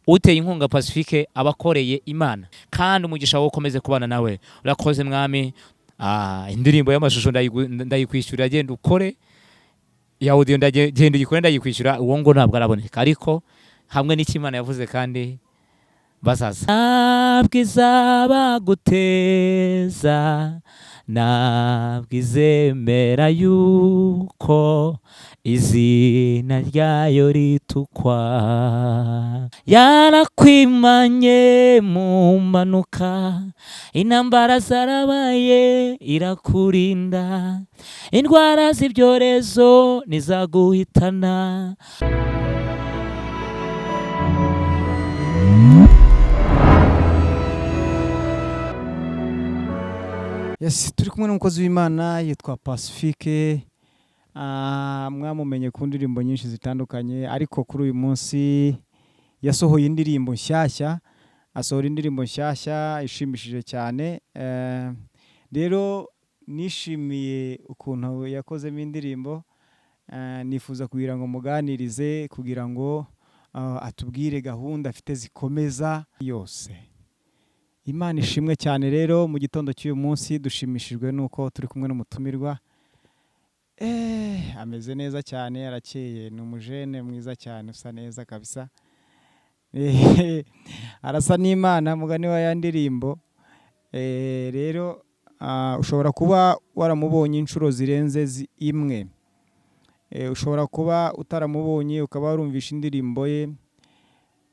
Uteye inkunga Pacifique aba akoreye Imana, kandi umugisha wowe ukomeze kubana nawe. Urakoze, Mwami. Indirimbo y'amashusho ndayikwishyura, genda ukore ya audio, genda uyikore, ndayikwishyura. Uwo ngo ntabwo araboneka, ariko hamwe n'icyo Imana yavuze kandi bazaza. Ntabwo izabaguteza, ntabwo izemera yuko izina ryayo ritukwa. Yarakwimanye mu mpanuka, intambara zarabaye irakurinda, indwara z'ibyorezo ntizaguhitana. Yes, turi kumwe n'umukozi w'Imana yitwa Pacifique. Mwamumenye ku ndirimbo nyinshi zitandukanye, ariko kuri uyu munsi yasohoye indirimbo nshyashya, asohora indirimbo nshyashya ishimishije cyane. Rero nishimiye ukuntu yakozemo indirimbo, nifuza kugira ngo muganirize kugira ngo atubwire gahunda afite zikomeza yose. Imana ishimwe cyane. Rero mu gitondo cy'uyu munsi dushimishijwe n'uko turi kumwe n'umutumirwa. Ameze neza cyane, arakeye, ni umujene mwiza cyane, usa neza kabisa. Arasa n'Imana, mugani wa ya ndirimbo. Rero ushobora kuba waramubonye inshuro zirenze imwe. Ushobora kuba utaramubonye ukaba warumvishe indirimbo ye.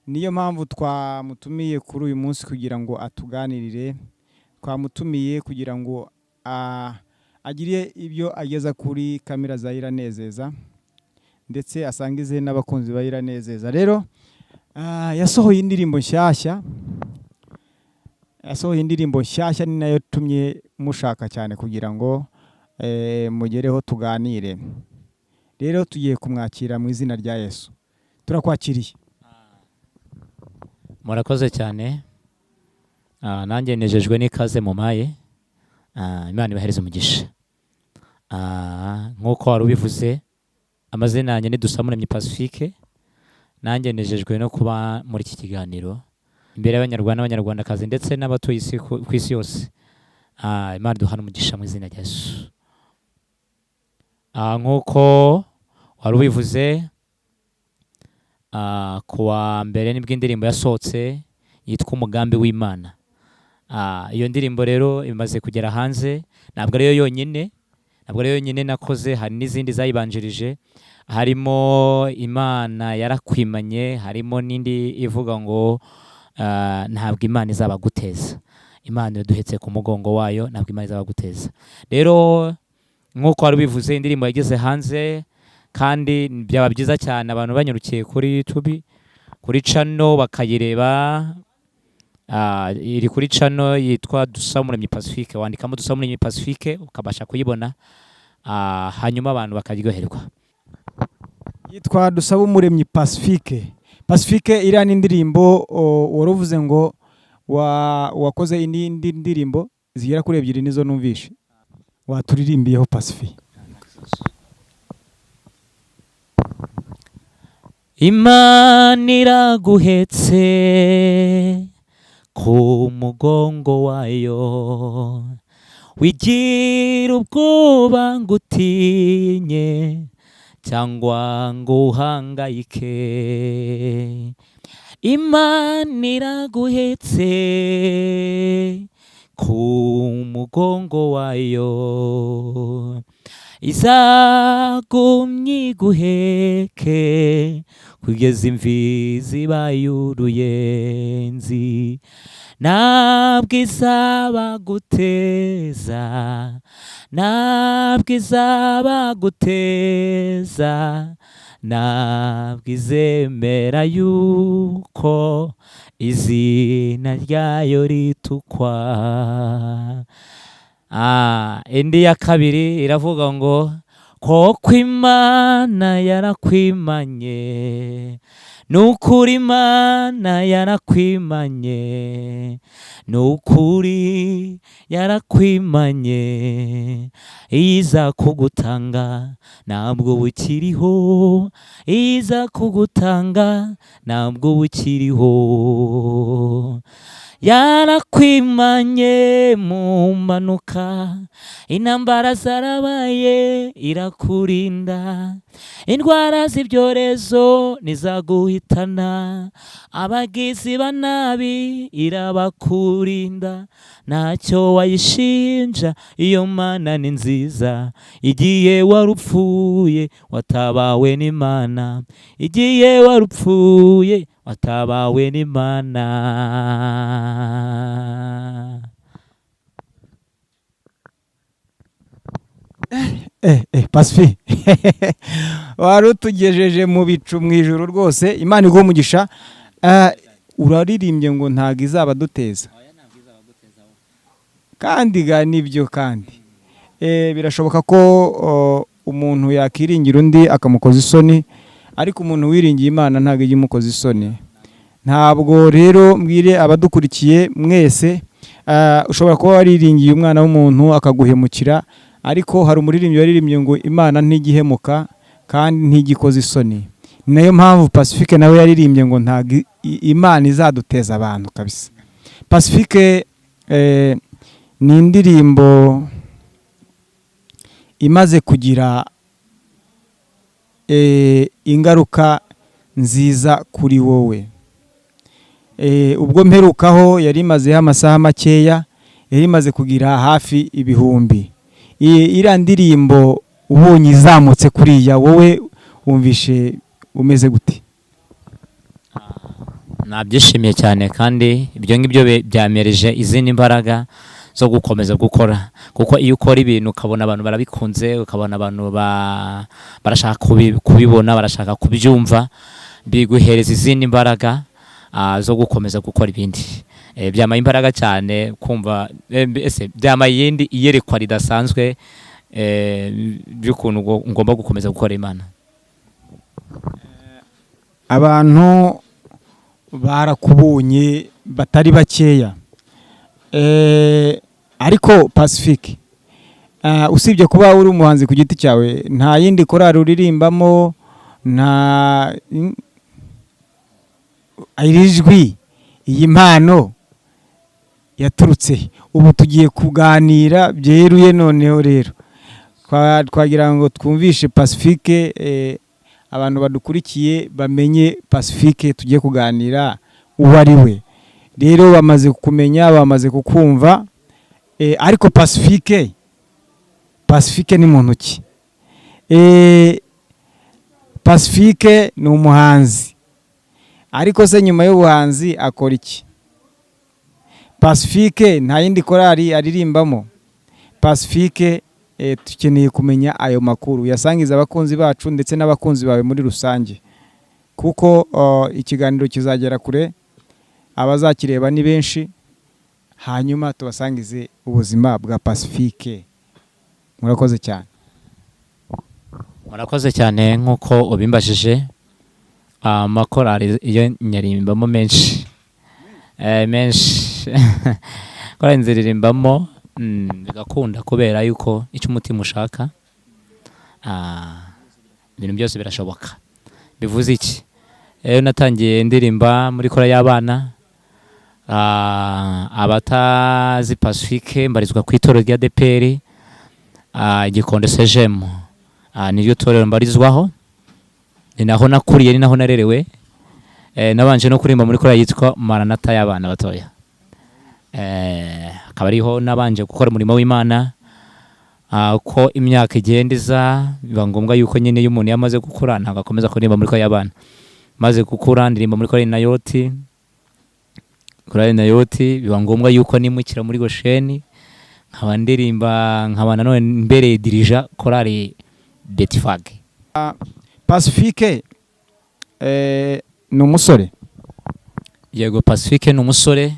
Niyo mpamvu twamutumiye kuri uyu munsi kugira ngo atuganirire, twamutumiye kugira ngo agire ibyo ageza kuri kamera za Iranezeza, ndetse asangize n'abakunzi ba Iranezeza. Rero yasohoye indirimbo nshyashya, yasohoye indirimbo nshyashya, ni nayo tumye mushaka cyane kugira ngo mugereho tuganire. Rero tugiye kumwakira mu izina rya Yesu. Turakwakiriye. Murakoze cyane. Nanjye nejejwe n'ikaze mumpaye. Imana ibahereze umugisha. Nk'uko wari ubivuze, amazina yanjye ni Dusabumuremyi Pacifique. Nanjye nejejwe no kuba muri iki kiganiro imbere y'Abanyarwanda n'Abanyarwandakazi ndetse n'abatuye isi ku isi yose. Imana iduhane umugisha mu izina rya Yesu. Nk'uko wari ubivuze, ku wa mbere nibwo indirimbo yasohotse yitwa Umugambi w'Imana. Iyo ndirimbo rero imaze kugera hanze, ntabwo ariyo yonyine, ntabwo ariyo yonyine nakoze, hari n'izindi zayibanjirije, harimo Imana yarakwimanye, harimo n'indi ivuga ngo ntabwo Imana izabaguteza. Imana iraduhetse ku mugongo wayo, ntabwo Imana izabaguteza. Rero nk'uko wari ubivuze, indirimbo yageze hanze, kandi byaba byiza cyane abantu banyurukiye kuri YouTube, kuri channel bakayireba. Iri kuri channel yitwa Dusabumuremyi Pacifique, wandikamo Dusabumuremyi Pacifique ukabasha kuyibona, hanyuma abantu bakaryoherwa. Yitwa Dusabumuremyi Pacifique. Pacifique, iriya ni indirimbo wari uvuze ngo wakoze indi ndirimbo zigera kuri ebyiri, nizo numvishe. Waturirimbiyeho, Pacifique? Imana iraguhetse ku mugongo wayo, wigira ubwoba ngo utinye cyangwa ngo uhangayike. Imana iraguhetse ku mugongo wayo, izagumya iguheke kugeza imvi zibaye uruyenzi. Ntabwo izabaguteza, ntabwo izabaguteza, ntabwo izemera yuko izina ryayo ritukwa. Indi ya kabiri iravuga ngo koko Imana yarakwimanye, Nukuri Imana yarakwimanye, nukuri yarakwimanye, iza kugutanga ntabwo bukiriho, iza kugutanga ntabwo bukiriho. Yarakwimanye mu mpanuka, intambara zarabaye irakurinda, indwara z'ibyorezo ntizaguhitana, abagizi ba nabi irabakurinda, ntacyo wayishinja iyo Mana ni nziza, igihe warupfuye watabawe n'Imana, igihe warupfuye watabawe n'Imana. Pacifique wari utugejeje mu bicu mu ijuru rwose, Imana iguhe umugisha. Uraririmbye ngo ntabwo izabaduteza, kandi ga nibyo, kandi birashoboka ko umuntu yakiringira undi akamukoza isoni, ariko umuntu wiringiye Imana ntabwo ijya imukoza isoni. Ntabwo rero mbwire abadukurikiye mwese, ushobora kuba wariringiye umwana w'umuntu akaguhemukira, ariko hari umuririmbyi waririmbye ngo Imana ntigihemuka kandi ntigikoza isoni. Ni nayo mpamvu Pacifique nawe yaririmbye ngo ntabwo Imana izaduteza abantu kabisa. Pacifique ni indirimbo imaze kugira ingaruka nziza kuri wowe. Ubwo mperukaho yari imazeho amasaha makeya, yari imaze kugira hafi 1000. Iriya ndirimbo ubonye izamutse kuriya, wowe wumvishe umeze gute? Nabyishimiye cyane, kandi ibyo ngibyo byamereje izindi mbaraga zo gukomeza gukora, kuko iyo ukora ibintu ukabona abantu barabikunze, ukabona abantu barashaka kubibona, barashaka kubyumva, biguhereza izindi mbaraga zo gukomeza gukora ibindi. Byamaye imbaraga cyane kumva, ese byamaye iyindi iyerekwa ridasanzwe by'ukuntu ngomba gukomeza gukora Imana. Abantu barakubonye batari bakeya, ariko Pacifique, usibye kuba uri umuhanzi ku giti cyawe, nta yindi korali uririmbamo, nta iri jwi, iyi mpano yaturutse? Ubu tugiye kuganira byeruye. Noneho rero twagira ngo twumvishe Pacifique, abantu badukurikiye bamenye Pacifique tugiye kuganira uwo ari we. Rero bamaze kukumenya, bamaze kukumva, ariko Pacifique ni muntu ki? Pacifique ni umuhanzi, ariko se nyuma y'ubuhanzi akora iki? Pacifique nta yindi korali aririmbamo. Pacifique, dukeneye kumenya ayo makuru, yasangiza abakunzi bacu ndetse n'abakunzi bawe muri rusange, kuko ikiganiro kizagera kure, abazakireba ni benshi, hanyuma tubasangize ubuzima bwa Pacifique. Murakoze cyane. Murakoze cyane nk'uko ubimbajije. Amakorali iyo nyaririmbamo menshi, menshi korali nziririmbamo, bigakunda kubera yuko icyo umutima ushaka, ibintu byose birashoboka. Bivuze iki? Rero natangiye ndirimba muri kora y'abana. Abatazi Pacifique, mbarizwa ku itorero rya ADEPR Gikondo CGM, niryo torero mbarizwaho, ni naho nakuriye, ni naho narerewe. Nabanje no kuririmba muri korali yitwa Maranata y'abana batoya, akaba ariho nabanje gukora umurimo w'Imana. Uko imyaka igenda iza, biba ngombwa yuko nyine iyo umuntu yamaze gukura ntabwo akomeza kuririmba muri korali y'abana. Maze gukura ndirimba muri korali Nayoti, korali Nayoti biba ngombwa yuko nimukira muri Gosheni, nkaba ndirimba, nkaba nanone mbereye dirija korali Betifage. Pacifique ni umusore? Yego, Pacifique ni umusore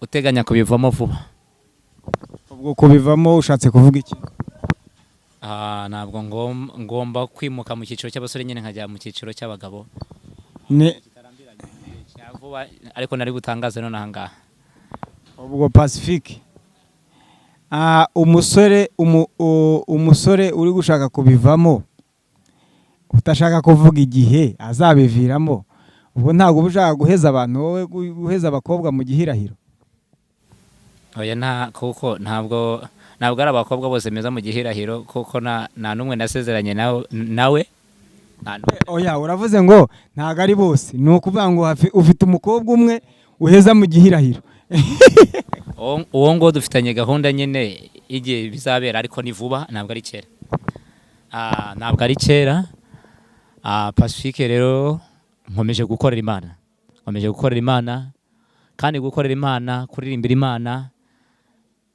uteganya kubivamo vuba. Ubwo kubivamo ushatse kuvuga iki? Ntabwo ngomba kwimuka mu cyiciro cy'abasore nyine nkajya mu cyiciro cy'abagabo. Ni Cya vuba, ariko nari butangaze none ahangaha. Ubwo Pacifique, umusore umusore uri gushaka kubivamo, utashaka kuvuga igihe azabiviramo, ubwo ntabwo uba ushaka guheza abantu, wowe guheza abakobwa mu gihirahiro? Oya, nta, kuko ntabwo ari abakobwa bose meza mu gihirahiro, kuko nta n'umwe nasezeranye nawe. Nta n'umwe. Oya, uravuze ngo ntabwo ari bose, ni ukuvuga ngo ufite umukobwa umwe uheza mu gihirahiro. Uwo ngo dufitanye gahunda nyine y'igihe bizabera, ariko ni vuba, ntabwo ari kera. Ntabwo ari kera. Pacifique rero, nkomeje gukorera Imana, nkomeje gukorera Imana, kandi gukorera Imana, kuririmbira Imana,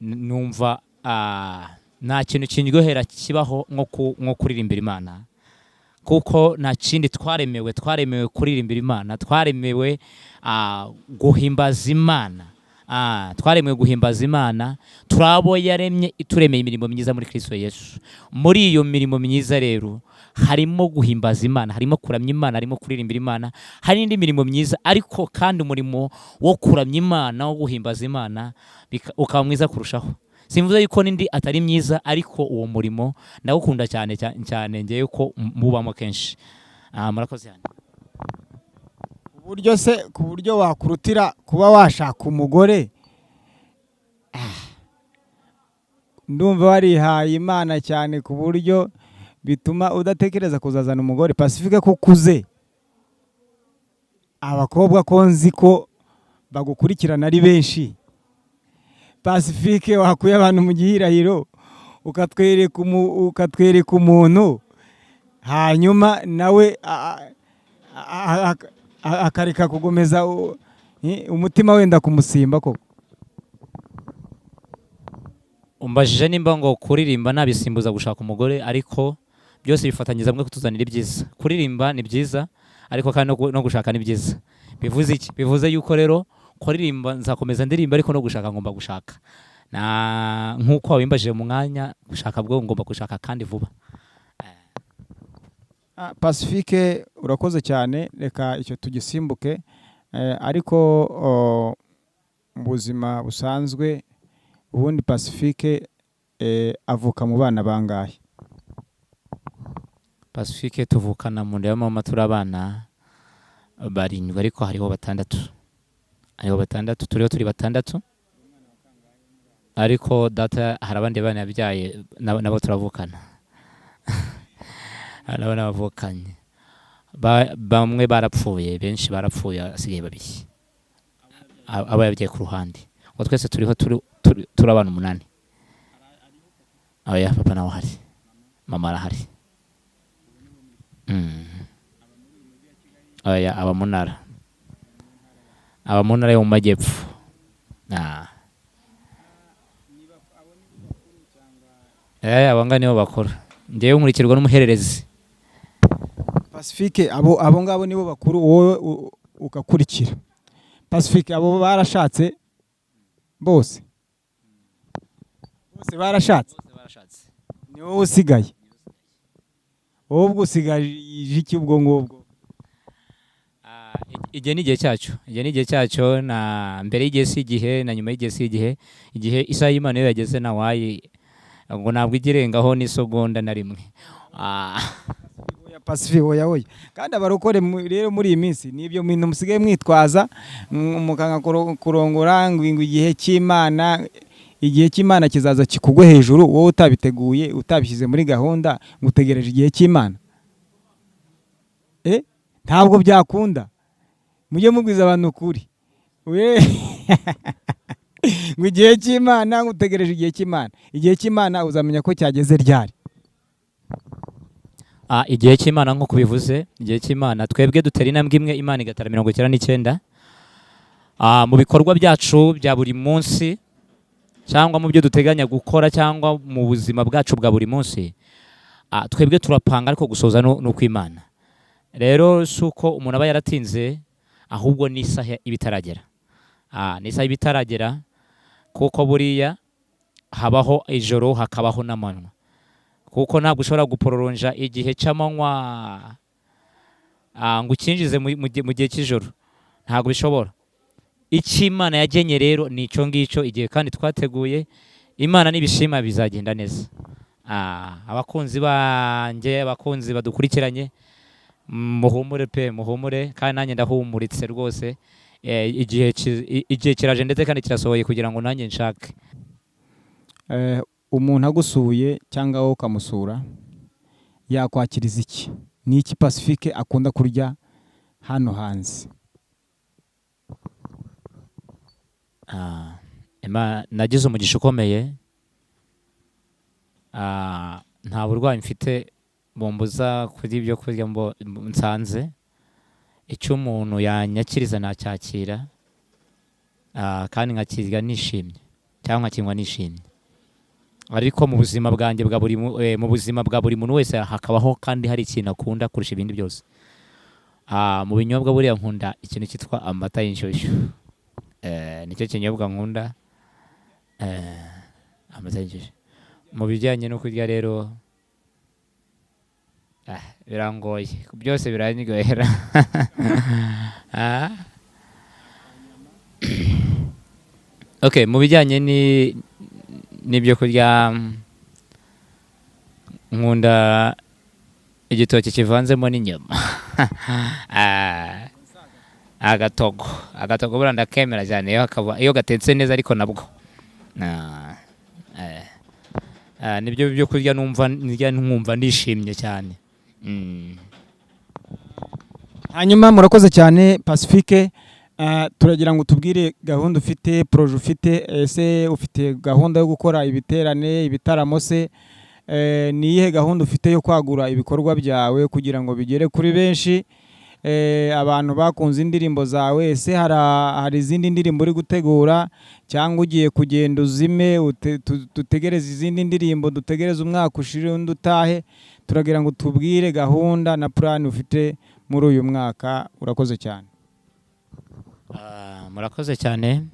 numva nta kintu kindyohera kibaho nko kuririmbira Imana, kuko nta kindi twaremewe. Twaremewe kuririmbira Imana, twaremewe guhimbaza Imana. Twaremewe guhimbaza Imana. Turi abo yaremye, ituremeye imirimo myiza muri Kristo Yesu. Muri iyo mirimo myiza rero harimo guhimbaza Imana, harimo kuramya Imana, harimo kuririmbira Imana, hari n'indi mirimo myiza, ariko kandi umurimo wo kuramya Imana, wo guhimbaza Imana, ukaba mwiza kurushaho. Simvuze yuko n'indi atari myiza, ariko uwo murimo ndawukunda cyane cyane, ngewe ko mubamo kenshi. Murakoze cyane. Uburyo se ku buryo wakurutira kuba washaka umugore? Ndumva warihaye Imana cyane ku buryo bituma udatekereza kuzazana umugore. Pacifique, ko ukuze, abakobwa ko nzi ko bagukurikirana ari benshi, Pacifique, wakuye abantu mu gihirahiro, ukatwereka umuntu, hanyuma nawe akareka kugomeza umutima wenda kumusimba koko? Umbajije nimba ngo kuririmba nabisimbuza gushaka umugore, ariko byose bifatanyiriza hamwe kutuzanira ibyiza. Kuririmba ni byiza, ariko kandi no gushaka ni byiza. Bivuze iki? Bivuze yuko rero kuririmba nzakomeza ndirimba, ariko no gushaka ngomba gushaka. Na nk'uko wabimbajije mu mwanya, gushaka bwo ngomba gushaka kandi vuba. Pacifique, urakoze cyane, reka icyo tugisimbuke. Ariko mu buzima busanzwe ubundi Pacifique avuka mu bana bangahe? Pacifique tuvukana mu nda ya mama turi abana barindwi, ariko hariho batandatu, hariho batandatu, turiho turi batandatu, ariko data hari abandi bana yabyaye, nabo turavukana, nabo nabavukanye. Bamwe barapfuye, benshi barapfuye, hasigaye babiri abo yabyaye ku ruhande. Ubwo twese turiho turi abana 8. Oya, papa nawe ahari, mama arahari. Oya, aba mu ntara, aba mu ntara yo mu majyepfo. Abo ngabo nibo bakuru, njyewe nkurikirwa n'umuhererezi. Pacifique, abo ngabo nibo bakuru, wowe ugakurikira. Pacifique, abo barashatse bose? Bose barashatse? Ni wowe usigaye. Wowe ubwo usigaje iki ubwo ngubwo? Igihe ni igihe cyacyo, igihe ni igihe cyacyo. Na mbere y'igihe si igihe, na nyuma y'igihe si igihe. Igihe, isaha y'Imana iyo yageze, ntawayi ngo ntabwo ijya irengaho n'isegonda na rimwe. Oya Pacifique, oya, oya. Kandi abarokore rero muri iyi minsi nibyo bintu musigaye mwitwaza, mukanga kurongora ngo igihe cy'Imana. Igihe cy'Imana kizaza kikugwe hejuru wowe utabiteguye, utabishyize muri gahunda, ngo utegereje igihe cy'Imana. Ntabwo byakunda. Mujye mubwiza abantu ukuri. Ngo igihe cy'Imana, ngo utegereje igihe cy'Imana. Igihe cy'Imana uzamenya ko cyageze ryari? Igihe cy'Imana, nk'uko bivuze, igihe cy'Imana, twebwe dutera intambwe imwe, Imana igatera 99. Mu bikorwa byacu bya buri munsi, cyangwa mu byo duteganya gukora, cyangwa mu buzima bwacu bwa buri munsi, twebwe turapanga, ariko gusoza ni ukw'Imana. Rero si uko umuntu aba yaratinze, ahubwo ni isaha iba itaragera. Ni isaha iba itaragera, kuko buriya habaho ijoro hakabaho n'amanywa, kuko ntabwo ushobora gupororonja igihe cy'amanywa. ngo ukinjize mu gihe cy'ijoro, ntabwo bishobora. Icyo Imana yagenye rero ni icyo ngicyo, igihe kandi twateguye, Imana nibishima bizagenda neza. Abakunzi banjye, abakunzi badukurikiranye, muhumure pe, muhumure, kandi nanjye ndahumuritse rwose. Igihe kiraje ndetse kandi kirasohoye kugira ngo nanjye nshake. Umuntu agusuye cyangwa wowe ukamusura yakwakiriza iki? Ni iki Pacifique akunda kurya hano hanze? Nagize umugisha ukomeye, nta burwayi mfite bumbuza kurya ibyo kurya nsanze. Icyo umuntu yanyakiriza nacyakira, kandi nkakirya nishimye cyangwa nkakinywa nishimye. Ariko mu buzima bwanjye bwa buri mu buzima bwa buri muntu wese hakabaho kandi hari ikintu akunda kurusha ibindi byose. Mu binyobwa buriya nkunda ikintu cyitwa amata y'inshyushyu. Nicyo kinyobwa nkunda, amata y'inshyushyu. Mu bijyanye no kurya rero, birangoye, byose birandyohera. Okay, mu bijyanye n'ibyo kurya nkunda igitoki kivanzemo n'inyama. Agatogo, agatogo buriya ndakemera cyane iyo gatetse neza, ariko nabwo. Nibyo byo kurya numva ndya nkumva nishimye cyane. Hanyuma murakoze cyane Pacifique. Turagira ngo tubwire gahunda ufite, projet ufite. Ese ufite gahunda yo gukora ibiterane, ibitaramo se? Ni iyihe gahunda ufite yo kwagura ibikorwa byawe kugira ngo bigere kuri benshi? Abantu bakunze indirimbo zawe, ese hari izindi ndirimbo uri gutegura cyangwa ugiye kugenda uzime, dutegereze izindi ndirimbo, dutegereze umwaka ushire undi utahe? Turagira ngo tubwire gahunda na plan ufite muri uyu mwaka. Urakoze cyane. Murakoze cyane.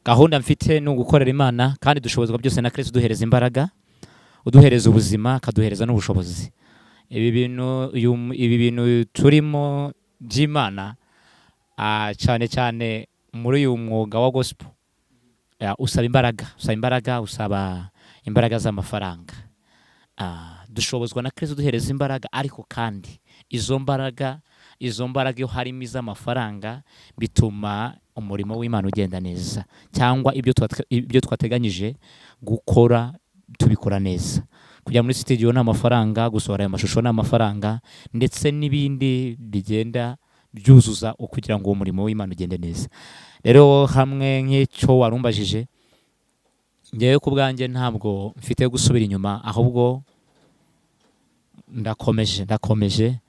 Gahunda mfite ni ugukorera Imana, kandi dushobozwa byose na Kristo uduhereza imbaraga, uduhereza ubuzima, akaduhereza n'ubushobozi. Ibi bintu turimo by'Imana, cyane cyane muri uyu mwuga wa gospel, usaba imbaraga, usaba imbaraga, usaba imbaraga z'amafaranga. Dushobozwa na Kristo uduhereza imbaraga, ariko kandi izo mbaraga iyo harimo iz'amafaranga bituma umurimo w'Imana ugenda neza, cyangwa ibyo twateganyije gukora tubikora neza. Kujya muri studio ni amafaranga, gusohora aya mashusho ni amafaranga, ndetse n'ibindi bigenda byuzuza kugira ngo uwo murimo w'Imana ugende neza. Rero hamwe nk'icyo warumbajije, ngewe ku bwanjye ntabwo mfite gusubira inyuma, ahubwo ndakomeje, ndakomeje,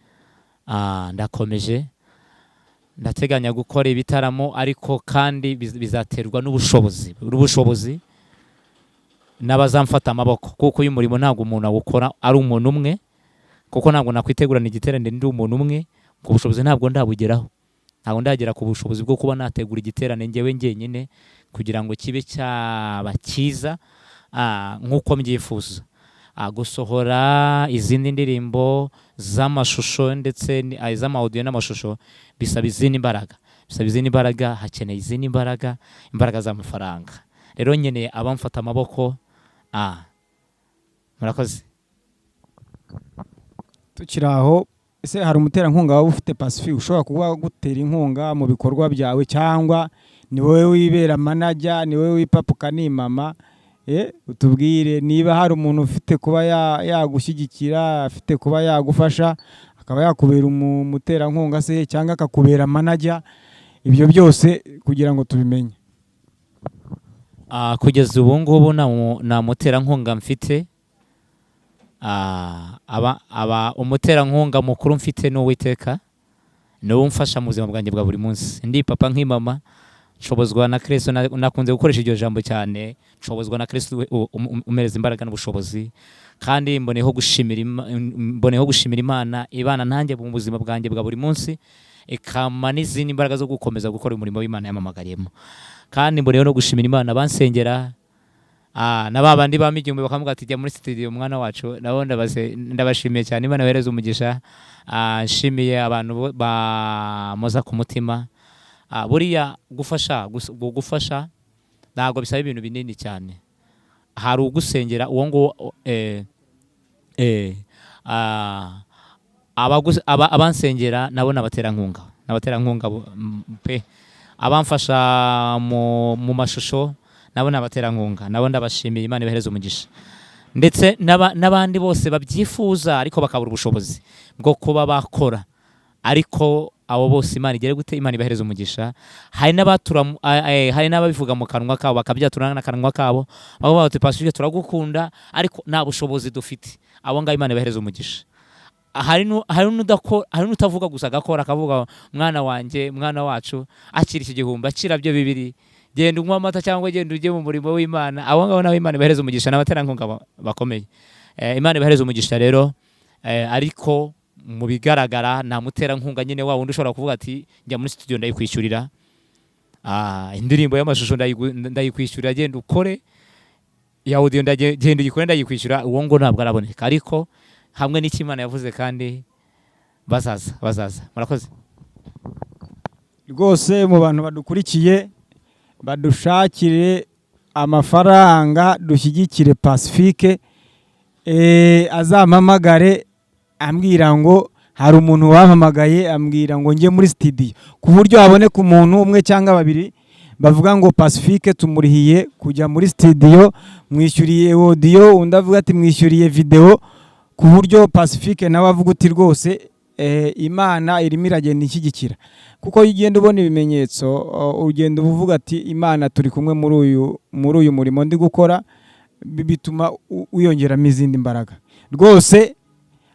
ndateganya gukora ibitaramo, ariko kandi bizaterwa n'ubushobozi n'abazamfata amaboko, kuko uyu murimo ntabwo umuntu awukora ari umuntu umwe, kuko ntabwo nakwitegurana igiterane ndi umuntu umwe. Ku bushobozi ntabwo ndabugeraho, ntabwo ndagera ku bushobozi bwo kuba nategura igiterane ngewe njyenyine kugira ngo kibe cyaba cyiza, nk'uko mbyifuza. Gusohora izindi ndirimbo z'amashusho ndetse iz'amaudio n'amashusho bisaba izindi mbaraga, bisaba izindi mbaraga, hakeneye izindi mbaraga, imbaraga z'amafaranga. Rero nkeneye abamfata amaboko. Murakoze. Tukiri aho, ese hari umuterankunga waba ufite Pacifique ushobora kuba gutera inkunga mu bikorwa byawe, cyangwa ni wowe wibera manager, ni wowe wipapuka nimama? Utubwire niba hari umuntu ufite kuba yagushyigikira, afite kuba yagufasha, akaba yakubera umuterankunga se, cyangwa akakubera manager, ibyo byose kugira ngo tubimenye. Kugeza ubu ngubu nta muterankunga mfite. Umuterankunga mukuru mfite ni Uwiteka, ni we umfasha mu buzima bwanjye bwa buri munsi. Ndi papa nk'imama, nshobozwa na Kristo. Nakunze gukoresha iryo jambo cyane, nshobozwa na Kristo umereza imbaraga n'ubushobozi. Kandi mboneyeho gushimira Imana ibana nanjye mu buzima bwanjye bwa buri munsi, ikampa n'izindi mbaraga zo gukomeza gukora umurimo w'Imana yamamagariyemo. Kandi mboneyeho no gushimira Imana abansengera, Na ba bandi bampa 1000 bakavuga ati jya muri studio mwana wacu, nabo ndabashimiye cyane. Imana ibahereze umugisha. Nshimiye abantu bamoza ku mutima. Buriya gufasha gufasha ntabwo bisaba ibintu binini cyane. Hari ugusengera uwo nguwo, abansengera nabo nabaterankunga pe. Abamfasha mu mashusho nabo nabaterankunga, nabo ndabashimiye, Imana ibahereze umugisha. Ndetse n'abandi bose babyifuza ariko bakabura ubushobozi bwo kuba bakora, ariko abo bose Imana igere gute, Imana ibahereze umugisha. Hari n'abatura hari n'ababivuga mu kanwa kabo, bakabyatura n'akanwa kabo, bavuga bati Pacifique turagukunda ariko nta bushobozi dufite. Abo ngabo Imana ibahereze umugisha. Hari hari n'utavuga gusa agakora, akavuga mwana wanjye, mwana wacu, akira iki 1000, akira byo 2, genda unywa amata cyangwa genda ujye mu murimo w'Imana. Abo ngabo nabo Imana ibahereze umugisha, n'abaterankunga bakomeye. Imana ibahereze umugisha rero. Ariko mu bigaragara nta muterankunga nyine wa wundi ushobora kuvuga ati njya muri studio ndayikwishyurira, indirimbo y'amashusho ndayikwishyurira, genda ukore ya audio, genda uyikore ndayikwishyura. Uwo ngo ntabwo araboneka, ariko hamwe n'icyo Imana yavuze kandi bazaza, bazaza. Murakoze. Rwose mu bantu badukurikiye badushakire amafaranga dushyigikire Pacifique. Azampamagare ambwira ngo hari umuntu wampamagaye ambwira ngo njye muri studio, ku buryo haboneka umuntu umwe cyangwa babiri bavuga ngo Pacifique tumurihiye kujya muri studio, mwishyuriye audio, undi avuga ati mwishyuriye video, ku buryo Pacifique nawe avuga uti rwose Imana irimo iragenda inshyigikira. Kuko iyo ugenda ubona ibimenyetso, ugenda uvuga ati Imana turi kumwe muri uyu murimo ndi gukora, bituma wiyongeramo izindi mbaraga. Rwose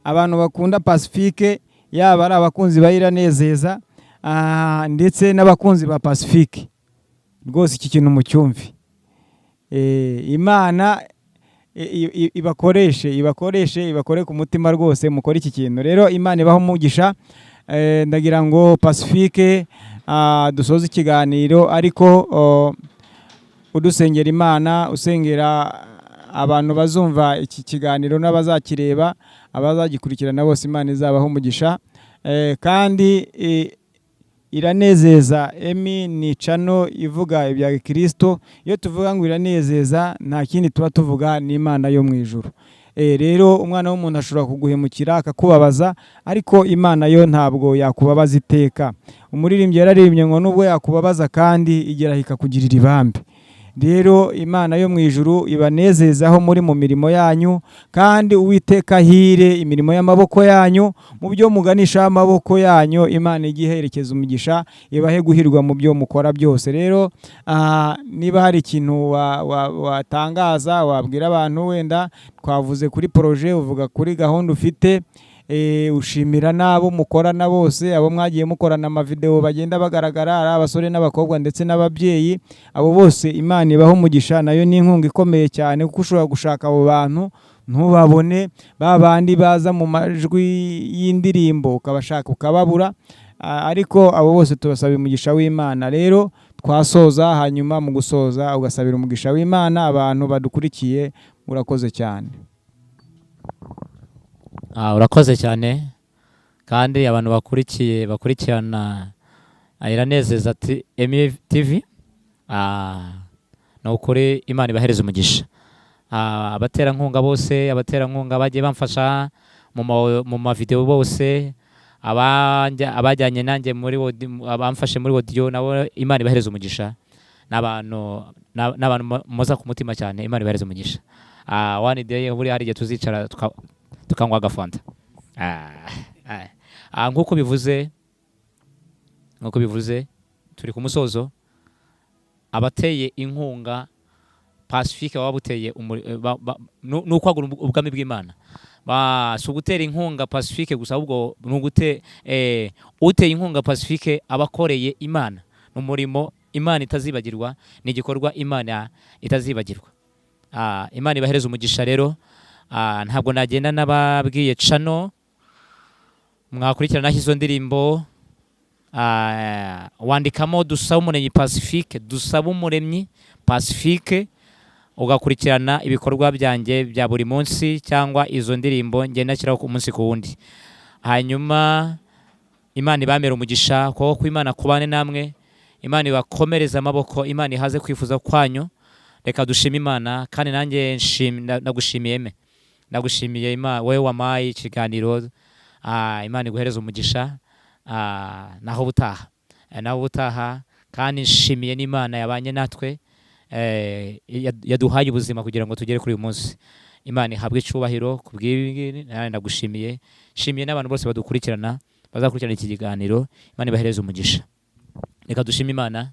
abantu bakunda Pacifique, yaba ari abakunzi ba Iranezeza, ndetse n'abakunzi ba Pacifique, rwose iki kintu mucyumve. Imana ibakoreshe, ibakoreshe, ibakore ku mutima rwose, mukore iki kintu. Rero Imana ibaho umugisha. Ndagira ngo Pacifique, dusoze ikiganiro, ariko udusengera Imana, usengera abantu bazumva iki kiganiro n'abazakireba, abazagikurikirana bose, Imana izabaho umugisha. Kandi Iranezeza Emmy ni channel ivuga ibya Kristo. Iyo tuvuga ngo iranezeza, nta kindi tuba tuvuga, ni Imana yo mu ijuru. Rero umwana w'umuntu ashobora kuguhemukira akakubabaza, ariko Imana yo ntabwo yakubabaza iteka. Umuririmbyi yararirimbye ngo nubwo yakubabaza kandi igeraho ikakugirira ibambe. Rero Imana yo mu ijuru ibanezeza aho muri mu mirimo yanyu, kandi Uwiteka ahire imirimo y'amaboko yanyu. Mu byo muganisha amaboko yanyu, Imana ijye iherekeza umugisha, ibahe guhirwa mu byo mukora byose. Rero niba hari ikintu watangaza, wabwira abantu, wenda twavuze kuri projet, uvuga kuri gahunda ufite, ushimira n'abo mukorana bose, abo mwagiye mukorana amavideo bagenda bagaragara, ari abasore n'abakobwa ndetse n'ababyeyi, abo bose Imana ibaha umugisha. Nayo ni inkunga ikomeye cyane, kuko ushobora gushaka abo bantu ntubabone, ba bandi baza mu majwi y'indirimbo ukabashaka ukababura. Ariko abo bose tubasaba umugisha w'Imana. Rero twasoza, hanyuma mu gusoza ugasabira umugisha w'Imana abantu badukurikiye. Murakoze cyane. Urakoze cyane. Kandi abantu bakurikiye, bakurikirana Iranezeza Emmy TV, ni ukuri Imana ibahereza umugisha. Abaterankunga bose, abaterankunga bagiye bamfasha mu mavideo bose, abajyanye nanjye muri abamfashe muri audio, nabo Imana ibahereza umugisha. N'abantu muza ku mutima cyane, Imana ibahereza umugisha. One day buriya hari igihe tuzicara tukanywa agafanta. Nk'uko bivuze turi ku musozo. Abateye inkunga Pacifique baba buteye ni ukwagura ubwami bw'Imana. Si ugutera inkunga Pacifique gusa, ahubwo ni uteye inkunga Pacifique aba akoreye Imana. Ni umurimo Imana itazibagirwa, ni igikorwa Imana itazibagirwa. Imana ibahereze umugisha. Rero ntabwo nagenda n'ababwiye channel mwakurikiranaho izo ndirimbo. Wandikamo Dusaba Umuremyi Pacifique, Dusaba Umuremyi Pacifique. Ugakurikirana ibikorwa byanjye bya buri munsi cyangwa izo ndirimbo ngenda nshyiraho umunsi ku wundi. Hanyuma Imana ibamere umugisha, kuko ko Imana kubane namwe, Imana ibakomereze amaboko, Imana ihaze kwifuza kwanyu. Reka dushime Imana, kandi nanjye ndagushimiye me, ndagushimiye Imana wowe wampaye ikiganiro. Imana iguhereze umugisha. Naho ubutaha. Naho ubutaha. Kandi nshimiye n'Imana yabanye natwe, yaduhaye ubuzima kugira ngo tugere kuri uyu munsi. Imana ihabwe icyubahiro ku bw'ibi ngibi. Nanjye ndagushimiye, nshimiye n'abantu bose badukurikirana, bazakurikirana iki kiganiro. Imana ibahereze umugisha. Reka dushime Imana.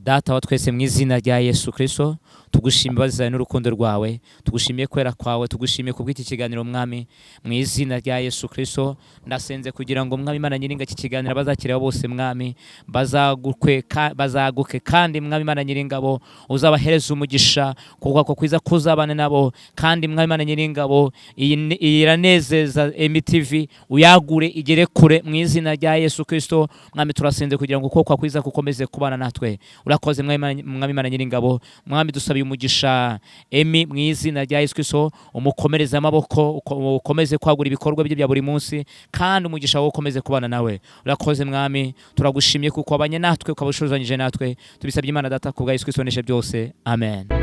Data wa twese, mu izina rya Yesu Kristo, tugushimiye imbabazi zawe n'urukundo rwawe, tugushimiye kwera kwawe, tugushimiye kubw'iki kiganiro. Mwami, mu izina rya Yesu Kristo, ndasenze kugira ngo, Mwami Imana Nyiringa, iki kiganiro abazakireba bose, Mwami, bazaguke, kandi Mwami Imana Nyiringabo, uzabahereza umugisha, kuko ako kwiza kuzabane nabo. Kandi Mwami Imana Nyiringabo, iyi iranezeza MTV, uyagure igere kure mu izina rya Yesu Kristo. Mwami, turasenze kugira ngo ukuboko kwiza kukomeze kubana natwe. Urakoze, Mwami Imana Nyiringabo. Mwami, dusabiye umugisha Emi mu izina rya Yesu Kristo, umukomereze amaboko, ukomeze kwagura ibikorwa bye bya buri munsi, kandi umugisha wowe ukomeze kubana nawe. Urakoze Mwami, turagushimye kuko wabanye natwe, ukaba ushuzanyije natwe. Tubisabye Imana Data ku bwa Yesu Kristo neshe byose, amen.